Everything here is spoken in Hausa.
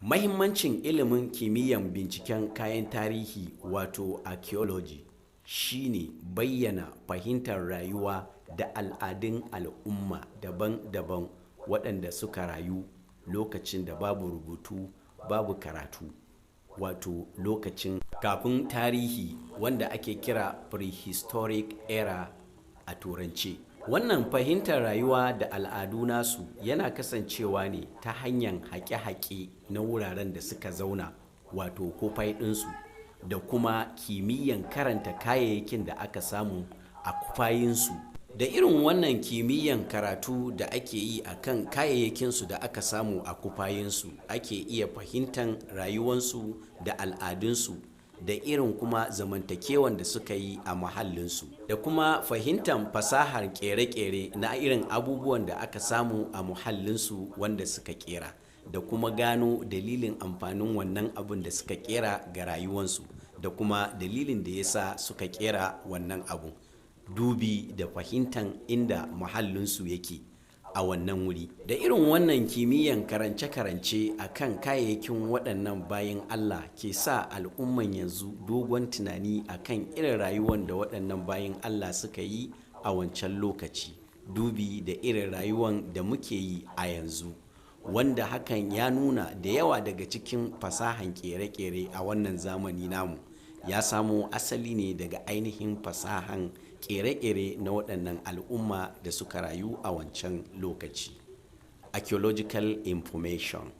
Mahimmancin ilimin kimiyyan binciken kayan tarihi, wato archaeology, shine bayyana fahimtar rayuwa da al'adun al'umma daban-daban waɗanda suka rayu lokacin da babu rubutu, babu karatu, wato lokacin kafin tarihi wanda ake kira prehistoric era a Turance. Wannan fahimtar rayuwa da al'adu nasu yana kasancewa ne ta hanyar haƙe-haƙe na wuraren da suka zauna, wato kufai ɗinsu, da kuma kimiyyan karanta kayayyakin da aka samu a kufayinsu. Da irin wannan kimiyyan karatu da ake yi a kan kayayyakinsu da aka samu a kufayinsu, ake iya fahimtar rayuwansu da al'adunsu da irin kuma zamantakewan da suka yi a muhallinsu, da kuma fahimtar fasahar kere-kere na irin abubuwan da aka samu a muhallinsu wanda suka kera, da kuma gano dalilin amfanin wannan abun da suka kera ga rayuwansu, da kuma dalilin da ya sa suka kera wannan abun, dubi da fahimtar inda muhallinsu yake a wannan wuri. Da irin wannan kimiyyan karance-karance a kan kayayyakin waɗannan bayin Allah ke sa al'umman yanzu dogon tunani a kan irin rayuwan da waɗannan bayin Allah suka yi a wancan lokaci, dubi da irin rayuwan da muke yi a yanzu, wanda hakan ya nuna da yawa daga cikin fasahan kere-kere a wannan zamani namu ya samo asali ne daga ainihin fasahan kere-kere na waɗannan al'umma da suka rayu a wancan lokaci. Archaeological information.